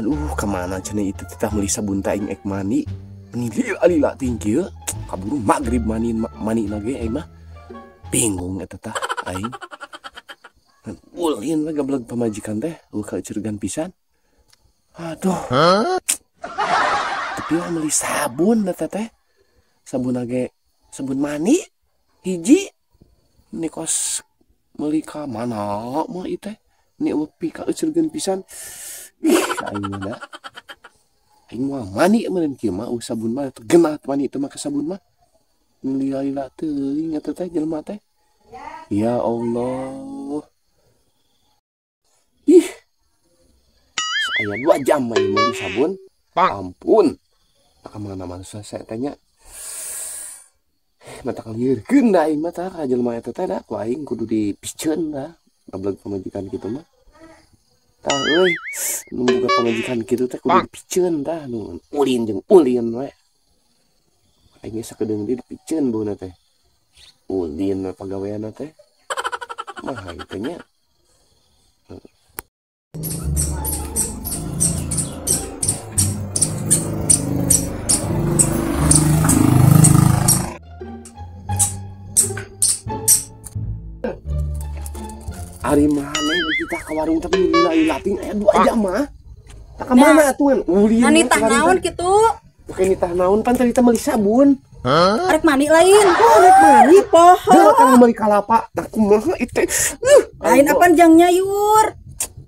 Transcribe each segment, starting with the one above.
Aduh, kemana cenah itu titah meuli sabun teh aing ek mandi. Meni lila-lila ting kieu. Kaburu magrib mani mani lagi aing mah. Bingung eta tah aing. Ulin we gablek pamajikan teh, eueuh kaeuceurgan pisan. Aduh. Tapi lah meuli sabun eta teh. Sabun age sabun mani hiji. Ini kos meuli ka mana mah ieu teh. Ini eueuh pi kaeuceurgeun pisan. Ih, aing mah da. Aing mah mani meureun kieu mah eueuh sabun mah genah mani teh make sabun mah. Lila-lila teuing eta teh jelema teh. Ya Allah. Ih. Aya 2 jam mah meuli sabun. Ampun. Ka mana-mana selesai tanya. Mata kalieurkeun da aing mah tah ka jelema eta teh da ku aing kudu dipiceun da. Gablek pamajikan kitu mah. Tah euy, nu boga pamajikan kitu teh kudu dipiceun tah nu ulin jeung ulin we. Aing ge sakedeung deui dipiceun bauna teh. Ulin we pagaweanna teh. Mah aing teh nya. Ari mana kita ke warung tapi lila-lila ting aya 2 jam mah. Tak ka mana atuh ulin. Nah, nitah naon kitu? Bukan nitah naon pan tadi teh meuli sabun. Arek mani lain. Oh, arek mani poho. Heuh kan meuli kalapa. Tah kumaha ieu teh? Lain apan jang nyayur.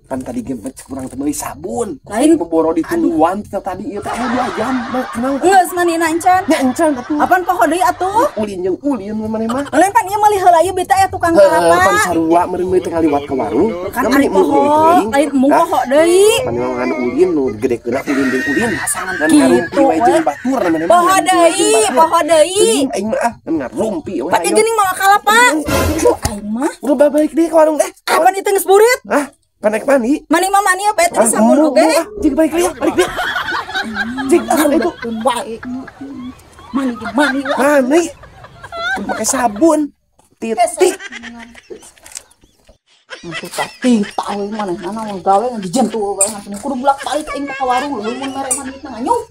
Pan tadi ge kurang teh meuli sabun. Lain boboro ditungguan teh tadi ieu teh aya 2 jam. Mah kunaon? Geus manina encan. Nya encan atuh. Apan poho deui atuh? Ulin jeung ulin maneh mah. Lain pan ieu meuli heula ieu beta aya tukang kalapa. Pan sarua meureun meuli teh ngaliwat ka warung. Kan ari poho, lain embung poho deui. Pan mah ngan ulin nu gede geuna ulin jeung ulin. Ngan ngarumpi we jeung batur maneh mah. Poho deui, poho deui. Aing mah ah ngarumpi we. Pati geuning mawa kalapa. Aing mah. Udah balik deui ka warung teh. Apan itu geus burit? Hah? Kan naik mani. Mani mah mani apa itu sabun oge? Cik balik deui, balik deui. Cik ah itu. Mani mani. Mani. Kudu pakai sabun. Titik. Untuk tapi tahu mana mana mau gawe ngejentuh wae kudu bolak-balik aing ka warung leuweung mun mere mani teh nganyuk.